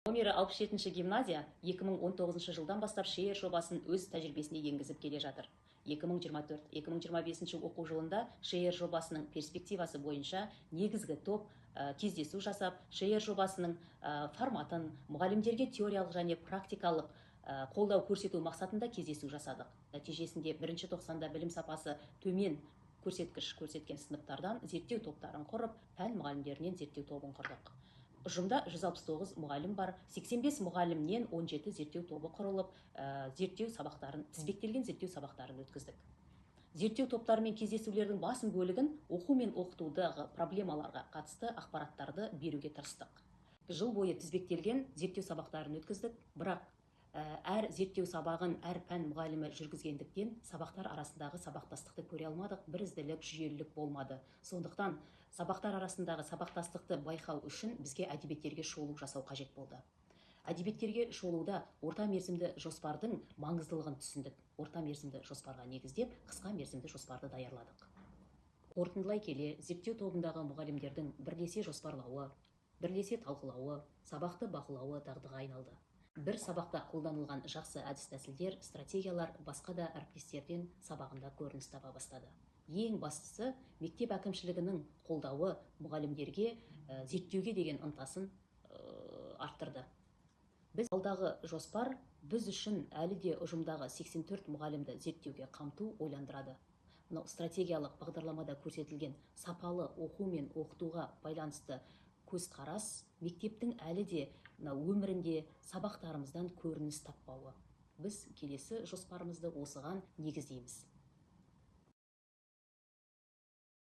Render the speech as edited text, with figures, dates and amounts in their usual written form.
Номері 67 гимназия 2019 жылдан бастап ШЕР жобасын өз тәжірибесіне енгізіп келе жатыр. 2024-2025 оқу жылында ШЕР жобасының перспективасы бойынша негізгі топ кездесу жасап, ШЕР жобасының форматын, мұғалімдерге теориялық және практикалық қолдау көрсету мақсатында кездесу жасадық. Нәтижесінде бірінші тоқсанда білім сапасы төмен көрсеткіш көрсеткен сыныптардан зерттеу топтарын құрып, пән мұғалімдерінен зерттеу тобын құрдық. Ұжымда 169 мұғалім бар, 85 мұғалімнен 17 зерттеу тобы құрылып, зерттеу сабақтарын, тізбектелген зерттеу сабақтарын өткіздік. Зерттеу топтарымен кездесулердің басым бөлігін оқу мен оқытудағы проблемаларға қатысты ақпараттарды беруге тырыстық. Жыл бойы тізбектелген зерттеу сабақтарын өткіздік, бірақ әр зерттеу сабағын әр пән мұғалімі жүргізгендіктен, сабақтар арасындағы сабақтастықты көре алмадық, бірізділік, жүйелілік болмады. Сондықтан сабақтар арасындағы сабақтастықты байқау үшін бізге әдебиеттерге шолу жасау қажет болды. Әдебиеттерге шолуда орта мерзімді жоспардың маңыздылығын түсіндік. Орта мерзімді жоспарға негіздеп, қысқа мерзімді жоспарды даярладық. Қорытындылай келе, зерттеу тобындағы мұғалімдердің бірлесе жоспарлауы, бірлесе талқылауы, сабақты бақылауы дағдыға айналды. Бір сабақта қолданылған жақсы әдіс-тәсілдер, стратегиялар басқа да әріптестерден сабағында көрініс таба бастады. Ең бастысы, мектеп әкімшілігінің қолдауы мұғалімдерге зерттеуге деген ынтасын арттырды. Біз алдағы жоспар біз үшін әлі де ұжымдағы 84 мұғалімді зерттеуге қамту ойландырады. Мынау стратегиялық бағдарламада көрсетілген сапалы оқу мен оқытуға байланысты көзқарас мектептің әлі де мына өмірінде, сабақтарымыздан көрініс таппауы. Біз келесі жоспарымызды осыған негіздейміз.